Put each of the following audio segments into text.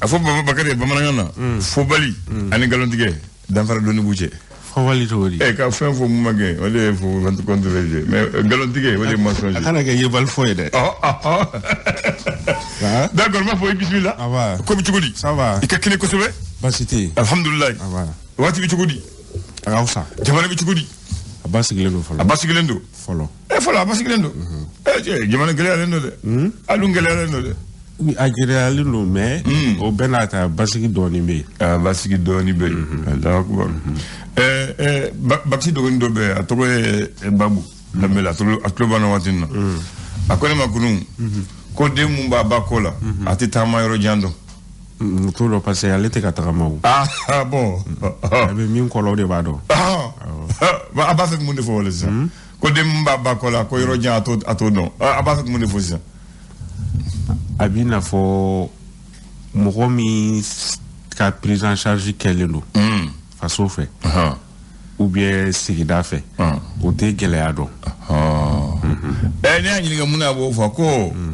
A fɔ Baba Bakari bamanankan na, fɔbali ani nkalontigɛ, danfara dɔɔni b'u cɛ. Fɔbali cogo di? Ka fɛn fɔ mun ma kɛ, o de ye fo contre mais nkalontigɛ, o de ye mensonge. A kana kɛ yebali fɔ ye dɛ. D'accord, n b'a fɔ i bisimila. Ko bɛ cogo di? Ça va. I ka kɛnɛ kosɛbɛ. Baasi tɛ yen. Alhamdulilayi. Waati bɛ cogo di? A ka fisa. Jamana bɛ cogo di? A basigilen don fɔlɔ. A basigilen don. Fɔlɔ. Fɔlɔ a basigilen don. Jamana gɛlɛyalen don dɛ. A dun gɛlɛyalen don dɛ. A gɛlɛyalen don, mais o bɛɛ n'a ta, basigi dɔɔnin bɛ yen. Basigi dɔɔnin bɛ yen. Alahu akubar. Bakisi dɔgɔnin dɔ bɛ yen, a tɔgɔ ye Babu Danbele, a tulo b'an na waati in na. A ko ne ma kunun ko den mun b'a ba kɔ la, a tɛ taama yɔrɔ jan dɔn. N t'o dɔn parce que ale tɛ ka tagama o. Ah bon. A bɛ min kɔ la, o de b'a dɔn. A b'a fɛ ka mun de fɔ o la sisan? Ko den mun b'a ba kɔ la, ko yɔrɔ jan a t'o dɔn. A b'a fɛ ka mun de fɔ sisan? A b'i n'a fɔ mɔgɔ min ka prise en charge kɛlen don faso fɛ ou bien sigida fɛ, o tɛ gɛlɛya dɔn. Ne y'a ɲininka mun na a b'o fɔ,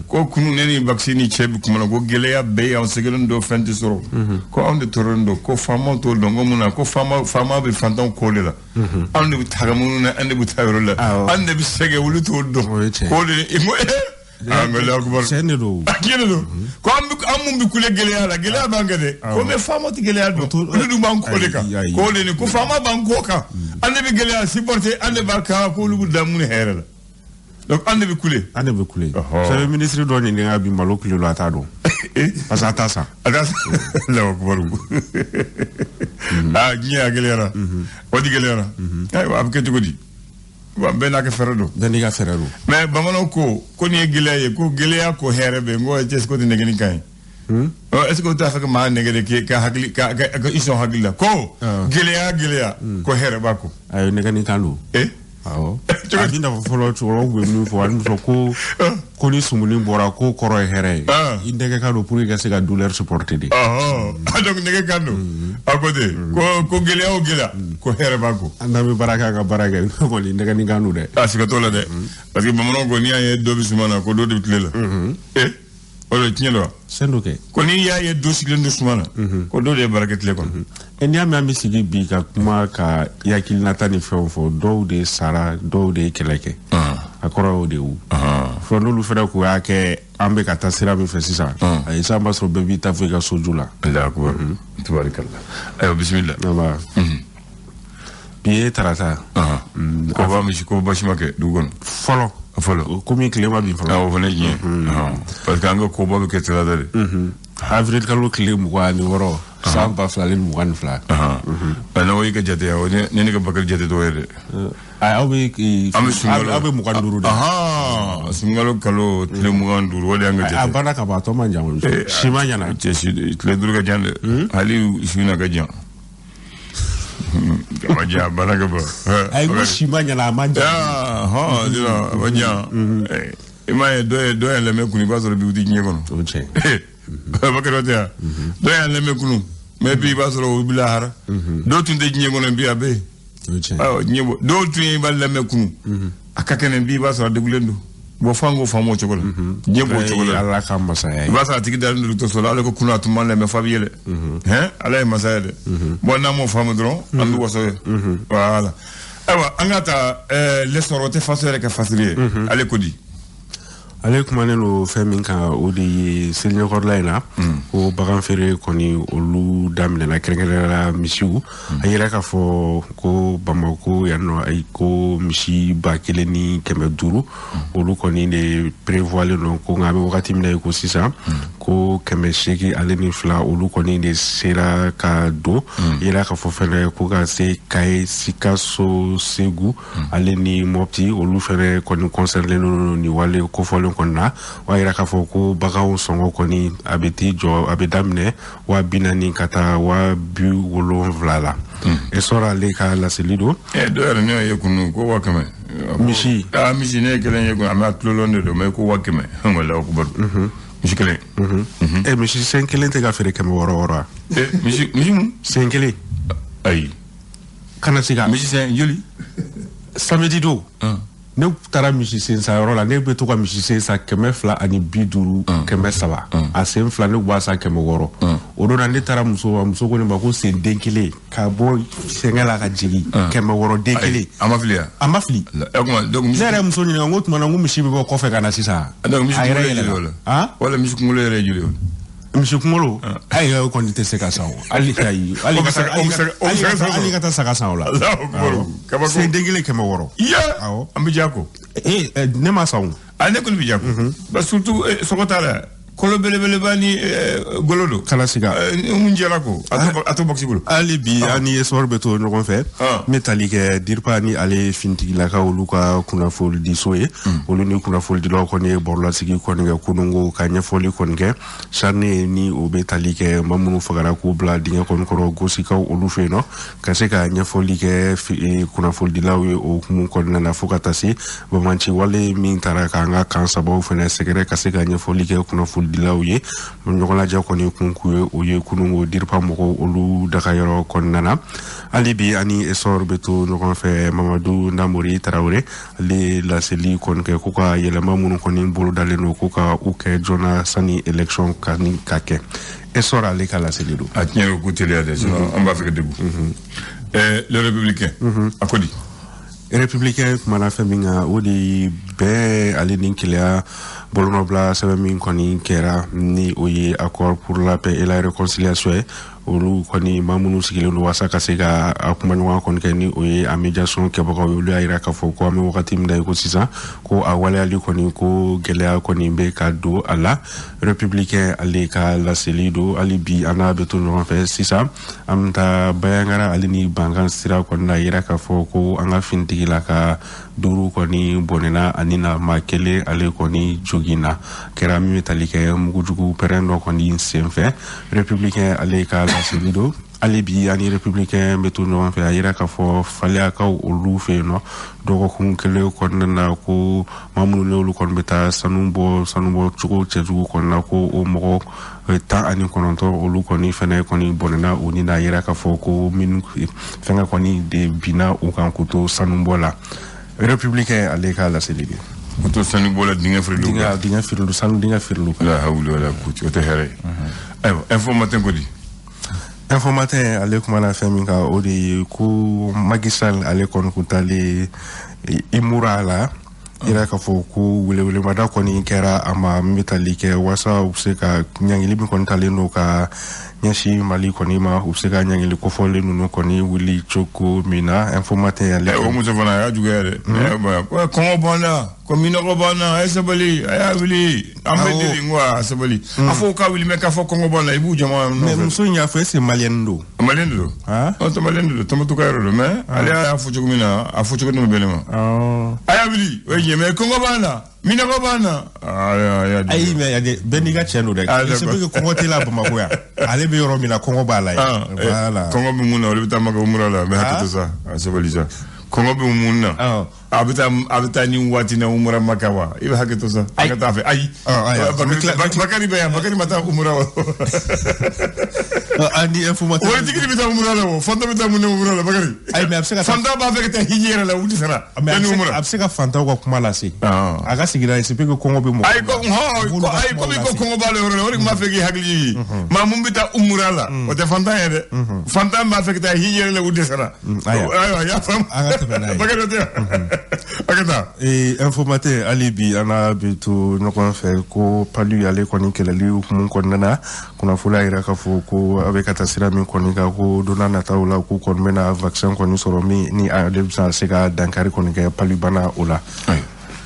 ko kunun ne ni Bakisi ni cɛ bɛ kuma na, ko gɛlɛya bɛ yen, anw sɛgɛnnen don, fɛn tɛ sɔrɔ, ko anw de tɔɔrɔlen don, ko faamaw t'o dɔn, ko mun na ko faama bɛ fantanw kɔ de la, anw de bɛ taga minnu na, an de bɛ taa yɔrɔ la, an de bɛ sɛgɛn, olu t'o dɔn. K'o de tiɲɛ de don. Tiɲɛ de don. Ko an mun bɛ kule gɛlɛya la, gɛlɛya b'an kɛ dɛ. Ko mais faama tɛ gɛlɛya dɔn, olu dun b'an kɔ de kan. K'o de nin ko faama b'an kɔ kan, an de bɛ gɛlɛya supporter, an de b'a kan, k'olu bɛ da mun hɛrɛ la. Donc an de bɛ kule. An de bɛ kule. Sɛbɛn ministre dɔ ɲininka bi malo kilo la, a t'a dɔn. Parce que a t'a san. A t'a san. Alahu akubar. Aa, diɲɛ a gɛlɛyara. Waati gɛlɛyara. Ayiwa, a bɛ kɛ cogo di? Bɛɛ n'a ka fɛɛrɛ don. Bɛɛ n'i ka fɛɛrɛ don. Mais bamananw ko nin ye gɛlɛya ye, ko gɛlɛya ko hɛrɛ bɛ yen, ko est-ce que o tɛ nɛgɛnni kan ye? Est-ce que o t'a fɛ ka maa nɛgɛ de k'e ka hakili ka i sɔn hakili la ko gɛlɛya ko hɛrɛ b'a ko. Ayi, nɛgɛnni kan don. Awɔ. A b'i n'a fɔ fɔlɔ cɛkɔrɔbaw tun bɛ min fɔ, a bɛ fɔ ko ni sumuni bɔra, ko kɔrɔ ye hɛrɛ ye. I nɛgɛ kan don pour que i ka se ka douleur supporter de. Donc nɛgɛ kan don. A ko ten ko gɛlɛya o gɛlɛya ko hɛrɛ b'a ko. An bɛ baara kɛ, an ka baara kɛ, ne kɔni nɛgɛnni kan don dɛ. A siga t'o la dɛ. Parce que bamananw ko n'i y'a ye dɔ bɛ suma na, ko dɔ de bɛ tile la. O de tiɲɛ don wa? Tiɲɛ don kɛ. Ko n'i y'a ye dɔ sigilen don suma na, ko dɔ de ye baara kɛ tile kɔnɔ. N'i y'a mɛn an bɛ sigi bi ka kuma ka hakilinata ni fɛnw fɔ, dɔw de sara, dɔw de ye kɛlɛ kɛ. A kɔrɔ y'o de ye o. Fɔlɔ n'olu fana kun y'a kɛ, an bɛ ka taa sira min fɛ sisan, ayi, sisan b'a sɔrɔ bɛɛ b'i ta fɔ i ka soju la. Alahu akubar. Tabarikala. Ayiwa, bisimila. Bi ye tarata. Ko ba misi ko basi ma kɛ dugu kɔnɔ. Fɔlɔ. Fɔlɔ. Komi tile ma bin fɔlɔ. O fana ye tiɲɛ. Parce que an ka koba bɛ kɛ talata de. Avril kalo tile 26 san 2022. N'o y'i ka jate ye, o ne ka Bakari jate tɔgɔ ye dɛ. Aw bɛ an bɛ sunkalo, aw bɛ 25 de. Sunkalo kalo tile 25, o de y'an ka jate. A banna ka ban, a tɔ man jan. Si ma ɲana. Cɛ, tile 5 ka jan dɛ. Hali su na ka jan. A ma jan, a banna ka ban. Ayi, ko si ma ɲana, a man jan. A ma jan. I m'a ye, dɔ ye lamɛn kun, i b'a sɔrɔ bi u tɛ diɲɛ kɔnɔ. O tiɲɛ. Bakari tɛ yan. Dɔ y'an lamɛn kunun, mais bi i b'a sɔrɔ o bɛ lahara. Dɔw tun tɛ diɲɛ kɔnɔ, bi a bɛ yen. Ayiwa, diɲɛ bɔ. Dɔw tun ye i b'a lamɛn kunun, a ka kɛnɛ, bi i b'a sɔrɔ a degulen don. Bon, f'an k'o faamu o cogo la. Diɲɛ b'o cogo la. Ala ka masaya ye. I b'a sɔrɔ a tigi dalen don dɔgɔtɔrɔso la, ale ko kunun a tun b'an lamɛn f'a bɛ yɛlɛ. Ala ye masaya ye dɛ. Bon, n'an m'o faamu dɔrɔn, an bɛ waso ye. Voilà. Ayiwa, an ka ta l'essor, o tɛ faso yɛrɛ kɛ fasiri ye. Ale ko di? Ale kumanen don fɛn min kan, o de ye seliɲɛkɔrɔla in na, ko bagan feere kɔni olu daminɛna, kɛrɛnkɛrɛnnenya la misiw. A yɛrɛ k'a fɔ ko Bamako yan nɔ, ayi, ko misi 1500 olu kɔni de prévoilen don, ko nka a bɛ wagati min na i ko sisan, ko 802 olu kɔni de sera ka don. Yɛrɛ k'a fɔ fɛnɛ ko ka se Kaye, Sikaso, Segu ale ni Mopti, olu fɛnɛ kɔni concerné don nin wale kofɔlen kɔni na. O y'a yira k'a fɔ ko baganw sɔngɔ kɔni a bɛ t'i jɔ, a bɛ daminɛ 40 000 ka taa 70 000 la. Essor ale ka laseli don. Dɔ yɛrɛ ne ye kunun ko 100 000. Misi. Misi ne ye kelen ye kun, a tulolɔn de don, mais ko 100 000. Walahi akubar. Misi kelen. Misi sen kelen tɛ ka feere 600 wa? Misi mun? Sen kelen. Ayi. Kana se ka. Misi sen joli? Samedi don. Ne taara misi sen san yɔrɔ la, ne bɛ to ka misi sen san 250, 300. A sen fila, ne b'a san 600. O don na, ne taara muso ma, muso ko ne ma ko sen den kelen ka bɔ sɛngɛ la ka jigin, 600 den kelen. A ma fili ya? A ma fili. Donc ne yɛrɛ muso ɲininka, n ko tuma na, n ko misi bɛ bɔ kɔfɛ ka na sisan. Donc misi kunkolo ye joli o la? Wala misi kunkolo yɛrɛ ye joli o? Misi kunkolo, ayi, o kɔni tɛ se ka san o. Hali ayi, hali ka taa saga san o la. Sen den kelen 600. Iya, an bɛ jako. Ne ma san o. Ah, ne kɔni bɛ jako. Ba surtout sɔgɔ t'a la. Kolo belebeleba ni golo don. Kana siga. Mun jɛra ko a to boxi bolo. Hali bi an ni Essor bɛ to ɲɔgɔn fɛ. N bɛ tali kɛ DIRPA ni ale finitigilakaw olu ka kunnafonidiso ye. Olu ni kunnafonidilaw kɔni ye barolasigi kɔni kɛ kununko ka ɲɛfɔli kɔni kɛ. Charne ni o bɛ tali kɛ maa minnu fagara k'u bila dingɛ kɔni kɔrɔ Gosikaw olu fɛ yen nɔ, ka se ka ɲɛfɔli kɛ kunnafonidilaw ye o hukumu kɔnɔna na, fo ka taa se banbaanci wale min taara k'an ka kan sabaw fana sɛgɛrɛ, ka se ka ɲɛfɔli kɛ kunnafoni dilaw ye. Ɲɔgɔnlajɛ kɔni kun ye o ye kununko DIRPA mɔgɔw olu dagayɔrɔ kɔnɔna na. Hali bi ani Essor bɛ to ɲɔgɔn fɛ. Mamadu Namori Tarawele, ale laseli kɔni kɛ ko ka yɛlɛma minnu kɔni bolo dalen don, ko ka u kɛ joona sani élection ka ni ka kɛ. Essor ale ka laseli don. A tiɲɛ ko teliya dɛ, sinon an b'a fɛ ka degun. Le Républicain, a ko di? Républicain kumana fɛn min kan, o de bɛɛ ale ni keleya bolonɔbila sɛbɛn min kɔni kɛra, ni o ye accord pour la paix et la réconciliation ye. Olu kɔni maa minnu sigilen don walasa ka se ka a kumaɲɔgɔnya kɔni kɛ, ni o ye a médiation kɛbagaw ye, olu y'a yira k'a fɔ ko an bɛ wagati min na i ko sisan, ko a waleyali kɔni, ko gɛlɛya kɔni bɛ ka don a la. Républicain ale ka laseli don. Hali bi an n'a bɛ to ɲɔgɔn fɛ sisan, an bɛ taa Bayangara ale ni Bankan sira kɔni na, yira k'a fɔ ko an ka finitigila ka 5 kɔni bɔnɛna ani na maa kelen ale kɔni joginna, kɛra min bɛ tali kɛ mugujugu pɛrɛn dɔ kɔni senfɛ. Républicain ale ka laseli don. Hali bi ani Républicain bɛ to ɲɔgɔn fɛ, a yira k'a fɔ Faleyakaw olu fɛ yen nɔ, dɔgɔkun kelen kɔnɔna na, ko maa minnu n'olu kɔni bɛ taa sanu bɔ cogo cɛjugu kɔnɔna, ko o mɔgɔ 19 olu kɔni fɛnɛ kɔni bɔnɛna u ni na, yira k'a fɔ ko minnu fɛngɛ kɔni de binna u kan k'u to sanu bɔ la. Républicain ale ka laseli de. O to sanu bɔ la, dingɛ feereliw kan. Dingɛ feereliw, sanu dingɛ feereliw kan. La hawla wala quwwata, o tɛ hɛrɛ ye. Ayiwa, Info Matin ko di? Info Matin ale kumana fɛn min kan, o de ye ko Macky Sall ale kɔni kun taalen Imura la, yira k'a fɔ ko welewelemada kɔni kɛra a ma, min bɛ tali kɛ walasa u bɛ se ka ɲangili min kɔni talen don ka ɲɛsin Mali kɔni ma, u bɛ se ka ɲangili kofɔlen ninnu kɔni wuli cogo min na. Info Matin ale. O muso fana a y'a juguya dɛ. Kɔngɔ b'an na, ko minɔgɔ b'an na, a ye sabali, a y'a wuli, an bɛ deli, n ko a sabali. A fɔ k'a wuli mɛ k'a fɔ kɔngɔ b'an na, i b'u jama nɔfɛ. Mais muso in y'a fɔ, est-ce que maliyɛn don? Maliyɛn de don. An tɛ maliyɛn de don, Tɔnbukutu ka yɔrɔ don, mais ale y'a fɔ cogo min na, a fɔ cogo dɔ bɛ ne ma. A y'a wuli, o ye tiɲɛ, mais kɔngɔ b'an na, minɔgɔ b'an na. Ayi, mais bɛɛ n'i ka tiɲɛ don dɛ. C'est que kɔngɔ tɛ la Bamakɔ yan. Ale bɛ yɔrɔ min na, kɔngɔ b'a la yen. Voilà. Kɔngɔ bɛ mun na, olu bɛ taa Maka umura la, mais hakɛ to sa, a sabali sa. Kɔngɔ bɛ mun na? A bɛ taa ni waati na umura Maka wa? I bɛ hakɛ to sa. An ka taa fɛ. Ayi. Bakari bɛ yan, Bakari ma taa umura wa? Ani Info Matin. Waritigi bɛ taa umura la o, fantan bɛ taa mun na umura la, Bakari? Ayi, mais a bɛ se ka. Fantan b'a fɛ ka taa hiji yɛrɛ la, u tɛ sara. A bɛ se ka fantanw ka kuma lase. A ka sigida, c'est que kɔngɔ bɛ mɔgɔ. Ayi, ko ayi, komi ko kɔngɔ b'a la yɔrɔ la, o de tun b'a fɛ k'i hakili jigin. Maa mun bɛ taa umura la, o tɛ fantan ye dɛ. Fantan b'a fɛ ka taa hiji yɛrɛ la, u tɛ sara. Ayiwa, i y'a faamu. An ka tɛmɛ n'a ye. Bakari o tɛ yan. A ka taa. Info Matin hali bi an n'a bɛ to ɲɔgɔn fɛ, ko palu ale kɔni kɛlɛli hukumu kɔnɔna na, kunnafoni y'a yira k'a fɔ ko a bɛ ka taa sira min kɔni kan, ko don n'a nataw la, k'u kɔni bɛna vaccin kɔni sɔrɔ min ni ale bɛ se ka dankari kɔni kɛ palubana o la.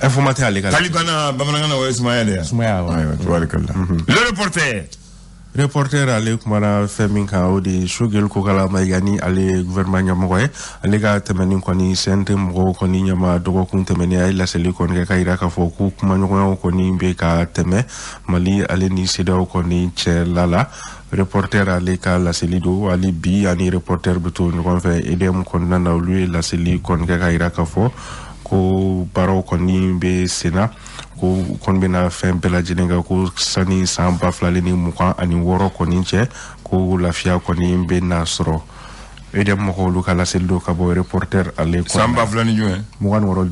Info Matin ale ka. Palubana bamanankan na o ye sumaya de ye. Sumaya wa. Ayiwa, tubaarikala. Le reporter. Reporter ale kumana fɛn min kan, o de ye Choguel Kokalla Maïga ni ale ye gouvernement ɲɛmɔgɔ ye. Ale ka tɛmɛni kɔni CNT mɔgɔw kɔni ɲɛma dɔgɔkun tɛmɛnen, a ye laseli kɔni kɛ ka yira k'a fɔ ko kumaɲɔgɔnyaw kɔni bɛ ka tɛmɛ Mali ale ni CEDEAO kɔni cɛla la. Reporter ale ka laseli don. Hali bi ani reporter bɛ to ɲɔgɔn fɛ EDM kɔnɔna na, olu ye laseli kɔni kɛ ka yira k'a fɔ ko baaraw kɔni bɛ sen na, ko kɔni bɛna fɛn bɛɛ lajɛlen kɛ ko sani san 2026 kɔni cɛ, ko lafiya kɔni bɛ na sɔrɔ. EDM mɔgɔw olu ka laseli don ka bɔ Reporter ale kɔnɔ. San 2026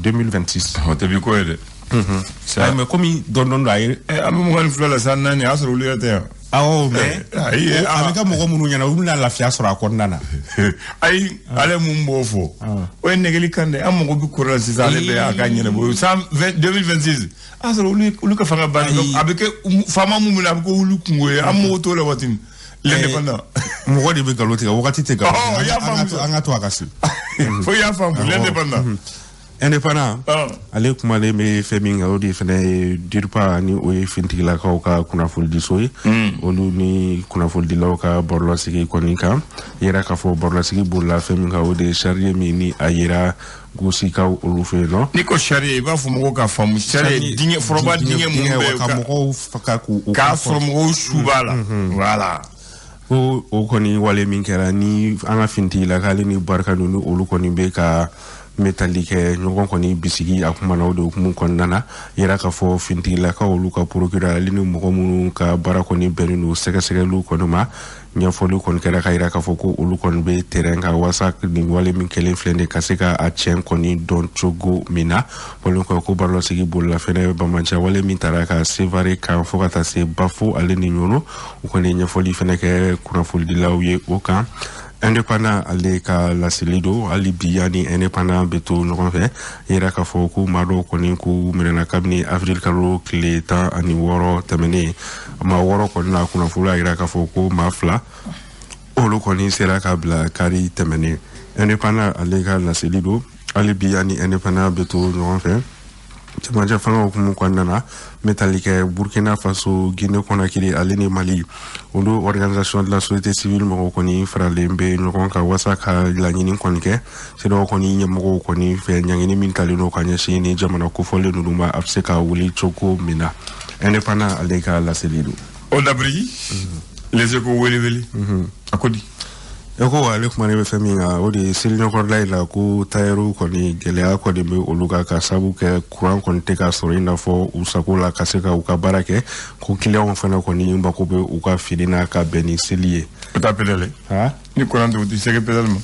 2026. O tɛ bi ko ye dɛ. Ayi, mais komi dɔɔni dɔɔni don a ye. An bɛ 22 la san 4 a y'a sɔrɔ olu yɛrɛ tɛ yan. Awɔ, mais a bɛ kɛ mɔgɔ minnu ɲɛna, olu bɛna lafiya sɔrɔ a kɔnɔna na. Ayi, ale mun b'o fɔ, o ye nɛgɛli kan dɛ. An mago bɛ kɔrɔ la sisan, ale bɛ a ka ɲɛnabɔ san 2026 a sɔrɔ olu ka fanga banna, a bɛ kɛ faama mun bɛ na, a bɛ kɛ olu kungo ye, an mago t'o la waati min. L'indépendant. Mɔgɔ de bɛ nkalon tigɛ, wagati tɛ nkalon. An ka to a ka se. Fo i y'a faamu, l'indépendant. Indépendant ale kumalen bɛ fɛn min kan, o de fana ye DIRPA, ni o ye finitigilakaw ka kunnafonidiso ye, olu ni kunnafonidilaw ka barolasigi kɔni kan. Yɛrɛ k'a fɔ barolasigi bolila fɛn min kan, o de ye sariya min ni a yera gosikaw olu fɛ yen nɔ. N'i ko sariya, i b'a fɔ mɔgɔw k'a faamu, sariya dingɛ, foroba dingɛ mun bɛ yen ka mɔgɔw ka k'u k'a sɔrɔ mɔgɔw su b'a la, voilà. Ko o kɔni wale min kɛra ni an ka finitigilaka ale ni barika ninnu, olu kɔni bɛ ka n bɛ tali kɛ ɲɔgɔn kɔni bisigi a kuma na, o de hukumu kɔnɔna na, yira k'a fɔ finitigilakaw olu ka procureur ale ni mɔgɔ minnu ka baara kɔni bɛnnen don sɛgɛsɛgɛliw kɔni ma, ɲɛfɔli kɔni kɛra ka yira k'a fɔ ko olu kɔni bɛ terrain kan walasa nin wale min kɛlen filɛ nin ka se ka a tiɲɛ kɔni dɔn cogo min na. Bɔlen kɔ, ko barolɔsigi bolila fɛnɛ bamanciya wale min taara ka Sevare kan fo ka taa se Bafo ale ni Ɲɔnɔ, u kɔni ye ɲɛfɔli fɛnɛ kɛ kunnafonidilaw ye o kan. Indépendant ale ka laseli don. Hali bi yanni indépendant bɛ to ɲɔgɔn fɛ, yira k'a fɔ ko maa dɔw kɔni k'u minɛna kabini avril kalo tile 16 tɛmɛnen. Maa 6 kɔni na, kunnafoni y'a yira k'a fɔ ko maa 2 olu kɔni sera ka bila kari tɛmɛnen. Indépendant ale ka laseli don. Hali bi yanni indépendant bɛ to ɲɔgɔn fɛ, cɛmancɛ fanga hukumu kɔnɔna na, n bɛ tali kɛ Burkina Faso, Guinée Conakry ale ni Mali, olu organisation de la société civile mɔgɔw kɔni faralen bɛ ɲɔgɔn kan walasa ka laɲini kɔni kɛ CEDEAO kɔni ɲɛmɔgɔw kɔni fɛ, ɲangini min talen don ka ɲɛsin ni jamana kofɔlen ninnu ma, a bɛ se ka wuli cogo min na. Indépendant ale ka laseli don. O dabiri Les Échos wele wele a ko di. E ko ale kuma ne bɛ fɛn min kan, o de ye seli ɲɛkɔrɔla in la, ko tayɛriw kɔni gɛlɛya kɔni bɛ olu kan ka sababu kɛ kuran kɔni tɛ ka sɔrɔ i n'a fɔ u sago la ka se ka u ka baara kɛ, ko kiliyanw fana kɔni mako bɛ u ka fini na ka bɛn ni seli ye. O taa pédale ni kuran tɛ, o tɛ se pédale ma.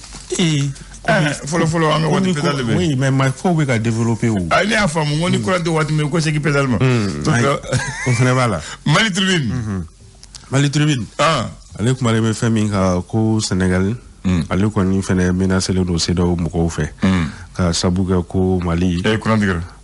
Fɔlɔ fɔlɔ an ka waati pédale bɛ. Oui, mais ma fo bɛ ka développer o. Ayi, ne y'a faamu, n ko ni kuran tɛ waati min, ko segin pédale ma. O fana b'a la. Mali Tribune. Mali Tribune. Ale kumalen bɛ fɛn min kan, ko Sénégal ale kɔni fɛnɛ menacelen don CEDEAO mɔgɔw fɛ ka sabu kɛ ko Mali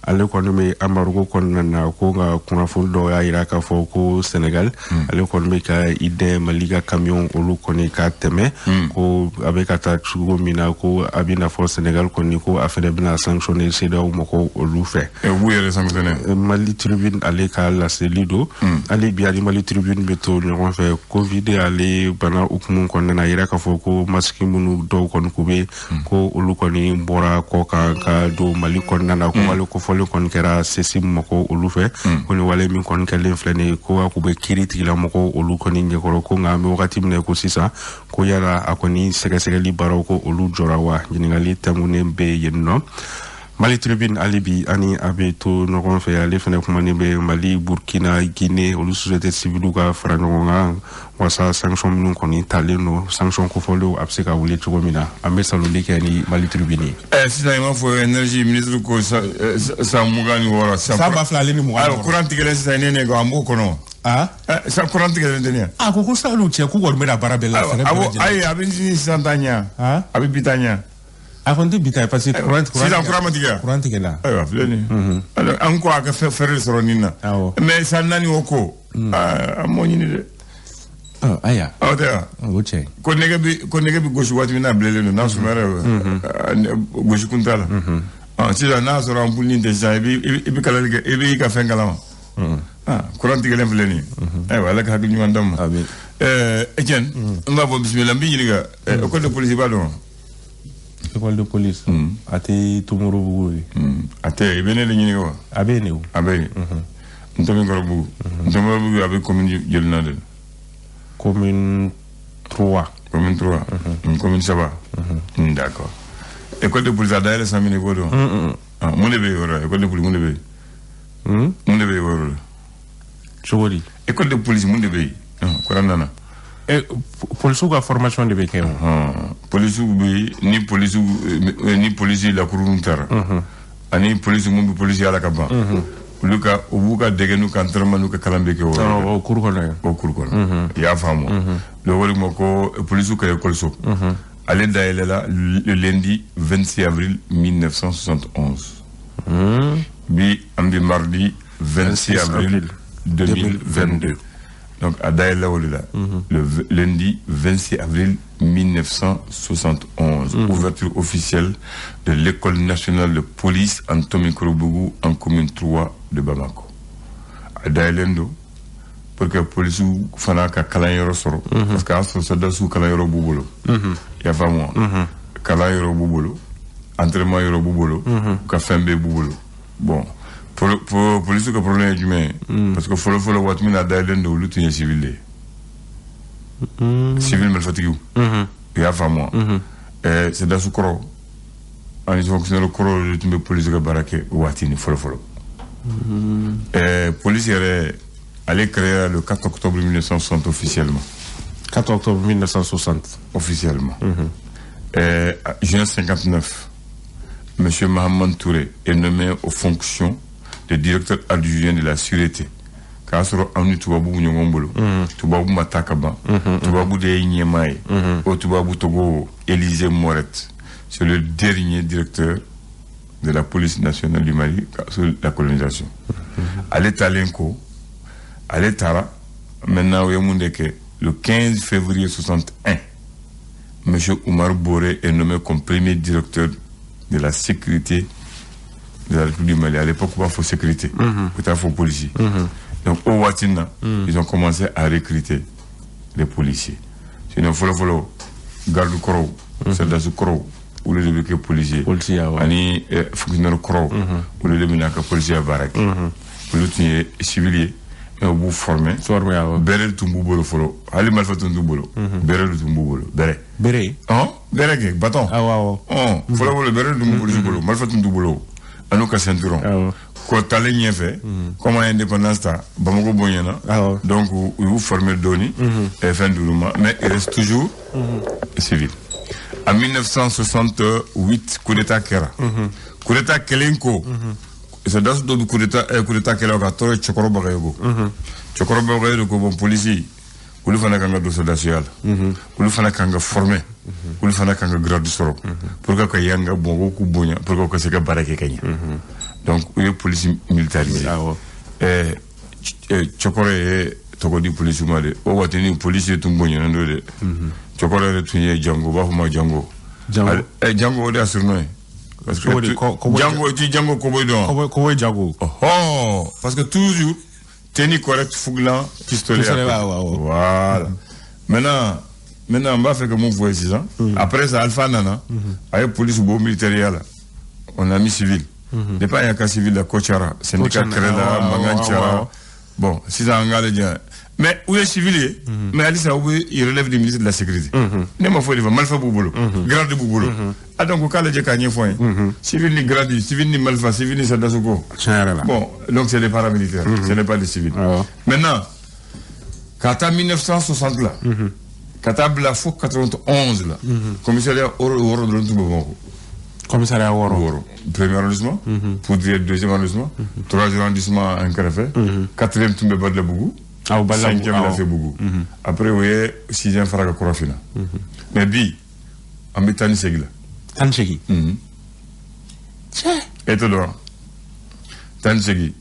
ale kɔni bɛ embargo kɔnɔna na, ko nka kunnafoni dɔw y'a yira k'a fɔ ko Sénégal ale kɔni bɛ ka i dɛn Mali ka camion olu kɔni ka tɛmɛ, ko a bɛ ka taa cogo min na, ko a bɛ n'a fɔ Sénégal kɔni ko a fɛnɛ bɛna sanctionner CEDEAO mɔgɔw olu fɛ. U yɛrɛ sanctionner. Mali Tribune ale ka laseli don. Hali bi ani Mali Tribune bɛ to ɲɔgɔn fɛ, Covid ale bana hukumu kɔnɔna na, yira k'a fɔ ko masque minnu dɔw kɔni k'u bɛ ko olu kɔni bɔra kɔ kan ka don Mali kɔnɔna na, ko wale kofɔlen kɔni kɛra sesi mɔgɔw olu fɛ, ko ni wale min kɔni kɛlen filɛ nin ye, ko a k'u bɛ kiiri tigilamɔgɔw olu kɔni ɲɛkɔrɔ, ko nka an bɛ wagati min na ko sisan, ko yala a kɔni sɛgɛsɛgɛli baaraw ko olu jɔra wa, ɲininkali tɛnkunnen bɛ yen nɔ. Mali Tribune hali bi ani a bɛ to ɲɔgɔn fɛ, ale fana kumanen bɛ Mali, Burkina, Guinée olu société civile ka fara ɲɔgɔn kan walasa sanction minnu kɔni talen don, sanction kofɔlenw a bɛ se ka wuli cogo min na. An bɛ saloli kɛ ni Mali Tribune ye. Sisan i m'a fɔ énergie ministre ko san 26. San 2026. Ayiwa, courant tigɛlen sisan ne ko an b'o kɔnɔ. San courant tigɛlen tɛ ne ye. A ko sisan n'u cɛ k'u kɔni bɛna baara bɛɛ la. Ayi, a bɛ ni sisan ta ɲɛ. A bɛ bi ta ɲɛ. A kɔni tɛ bi ta ye parce que courant sisan courant ma tigɛ. Courant tigɛla. Ayiwa, filɛ nin ye. An ko a ka fɛɛrɛ sɔrɔ nin na. Mais san 4 o ko. An m'o ɲini dɛ. Ayiwa. Aw tɛ wa? O cɛ. Ko nɛgɛ bɛ gosi waati min na, a bilelen don n'a sumayara, gosi kun t'a la. Sisan n'a sɔrɔ ampoule nin tɛ sisan, i bɛ kalali kɛ, i b'i ka fɛn kalama. Courant tigɛlen filɛ nin ye. Ayiwa, Ala ka hakili ɲuman d'an ma. Etienne, n b'a fɔ bisimila, n b'i ɲininka. École de police i b'a dɔn wa? École de police, a tɛ Tomorobugu ye. A tɛ, i bɛ ne de ɲininka wa? A bɛ yen de o. A bɛ yen. Ntɔmɔkɔrɔbugu. Ntɔmɔkɔrɔbugu a bɛ commune joli na de? Commune 3. Commune 3. Commune 3. D'accord. École de police a dayɛlɛ san min i b'o dɔn? Mun de bɛ yen o yɔrɔ la? École de police mun de bɛ yen? Mun de bɛ yen o yɔrɔ la? Cogo di? École de police mun de bɛ yen? Kuran nana. Polisiw ka formation de bɛ kɛ o. Polisiw bɛ ni polisiw ni polisi lakurun taara. Ani polisi mun bɛ polisiya la ka ban. Olu ka u b'u ka dɛgɛ n'u ka entraînement n'u ka kalan bɛ kɛ o yɔrɔ. O kuru kɔnɔ yen. O kuru kɔnɔ. I y'a faamu. Le wari ma ko polisiw ka ekɔliso. Ale dayɛlɛla le lundi 26 avril 1971. Bi an bɛ mardi 26 avril 2022. Donc a dayɛlɛla o de la. Le lundi 26 avril 1971. Ouverture officielle de l'école nationale de police en Tomikorobougou en commune 3 de Bamako. A dayɛlɛlen don pour que polisiw fana ka kalanyɔrɔ sɔrɔ. Parce que a y'a sɔrɔ soldats kalanyɔrɔ b'u bolo. I y'a faamu wa? Kalan yɔrɔ b'u bolo, entraînement yɔrɔ b'u bolo, u ka fɛn bɛɛ b'u bolo. Bon, polisiw ka problème ye jumɛn ye? Parce que fɔlɔ fɔlɔ waati min na a dayɛlɛlen don, olu tun ye civil de ye. Civil marifatigiw. I y'a faamu wa? Soldats kɔrɔ ani fonctionnaire kɔrɔ de tun bɛ polisi ka baara kɛ waati ni fɔlɔ fɔlɔ. Police yɛrɛ, ale créé le 4 octobre 1960 officiellement. 4 octobre 1960. Officiellement. Juin 59, M. Mahamane Touré est nommé aux fonctions de directeur adjoint de la sûreté. K'a sɔrɔ anw ni tubabuw ɲɔgɔn bolo. Tubabu ma taa ka ban. Tubabu de ye ɲɛmaa ye. O tubabu tɔgɔ Élisée Moret. C'est le dernier directeur de la police nationale du Mali sous la colonisation. Ale taalen ko, ale taara, maintenant o ye mun de kɛ? Le 15 février 61, M. Oumar Boré est nommé comme premier directeur de la sécurité de la République du Mali. À l'époque, on faut sécurité, on faut policier. Donc, au waati na, ils ont commencé à recruter les policiers. Sinon, fɔlɔ fɔlɔ, garde kɔrɔw, soldats kɔrɔw, olu de bɛ kɛ policier. Policier, awɔ. Ani fonctionnaire kɔrɔw, olu de bɛ na ka policier baara kɛ. Olu tun ye civil ye, mais u b'u former. Formé, awɔ. Bɛrɛ tun b'u bolo fɔlɔ, hali marifa tun t'u bolo. Bɛrɛ de tun b'u bolo, bɛrɛ. Bere. Ɔn, bɛrɛ kɛ, bâton. Awɔ awɔ. Ɔn, fɔlɔ fɔlɔ bɛrɛ tun b'u polisi bolo, marifa tun t'u bolo. An'u ka ceinturon. Awɔ. Ko taalen ɲɛfɛ, comme an ye indépendance ta, Bamako bonyana. Awɔ. Donc u y'u former dɔɔni, fɛn d'olu ma, mais il reste toujours civil. En 1968, coup d'état kɛra. Coup d'état kɛlen ko, soldats dɔw bɛ coup d'état kɛla ka tɔɔrɔ cɛkɔrɔba Bagayogo. Cɛkɔrɔba Bagayogo ko bon, polisi olu fana kan ka don soldasiya la. Olu fana kan ka former. Olu fana kan ka grade sɔrɔ. Pour que ka yan ka mɔgɔw k'u bonya, pour que u ka se ka baara kɛ ka ɲɛ. Donc u ye polisi militarisé. Awɔ. Cɛkɔrɔ ye tɔgɔ di polisiw ma de. O waati ni polisi tun bonyana don dɛ. Cɛkɔrɔ yɛrɛ tun ye Jango, u b'a fɔ ma Jango. Jango. Jango, o de y'a surnom ye. Parce que Cogo di? Jango, tu Jango Cowboy dɔn wa? Cowboy Cowboy Jago. Oh, parce que toujours tenue correcte, fougulant, pistolet. Pistolet, à côté. ouais. Voilà. Maintenant, on va faire comme vous voyez sisan. Après ça, Alpha nana, avec police bɔ militaire là. On a mis civil. Depuis il y a qu'un civil la ko cayara, syndicat Ko créé la, cayara, mankan cayara. Bon, sisan an k'ale jɛ. Mais où est civil ye? Mais halisa u bɛ il relève du ministre de la sécurité. Ne ma foyi de fɔ, marifa b'u bolo, grade b'u bolo. Ah donc k'ale jɛ k'a ɲɛfɔ an ye. Civil ni grade, civil ni marifa, civil ni soldats ko. Tiɲɛ yɛrɛ la. Bon, donc c'est des paramilitaires, ce n'est pas des civils. Awɔ. Maintenant, ka taa 1960 la, ka taa bila fo 91 la, commissariat 6 dɔrɔn tun bɛ Bamakɔ. Commissariat 6. 6. Premier arrondissement, Poudrière deuxième arrondissement, troisième arrondissement en kɛrɛfɛ, quatrième tun bɛ Badalabugu, Awɔ, Badalabugu, cinquième awɔ. Lafiyabugu. Après o ye sixième fara ka Kɔrɔfinna. Mais bi, an bɛ 18 la. 18. E t'o dɔn wa? 18.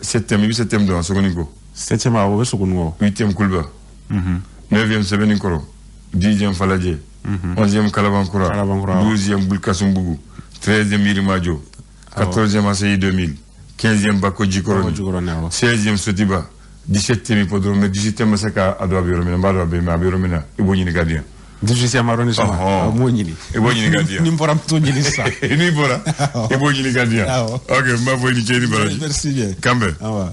Septième, i bɛ septième dɔn wa? Sogoninko. Septième, awɔ, o bɛ Sogonikɔ. Huitième Kuluba, neuvième Sɛbɛnnikɔrɔ, 10e Falajɛ, 11e Kalabankura, Kalabankura, awɔ. 12e Bulkasumbugu, 13e Yirimajɔ, 14e ACI 2000, 15e Bako Bako Jikɔrɔni, Jikɔrɔni, awɔ. 16e Sotiba, 17e Hippodrome, mais 18e ma se ka a dɔn a bɛ yɔrɔ min na, n b'a dɔn a bɛ yen, mais a bɛ yɔrɔ min na, i b'o ɲini ka di yan. 18e arrondissement. Ɔhɔn. N b'o ɲini. I b'o ɲini ka di yan. Ni n bɔra n bɛ t'o ɲini sisan. N'i bɔra, i b'o ɲini ka di yan. Awɔ. Ok, n b'a fɔ i ni ce i ni baraji. Merci bien. Kanbɛn. Awɔ.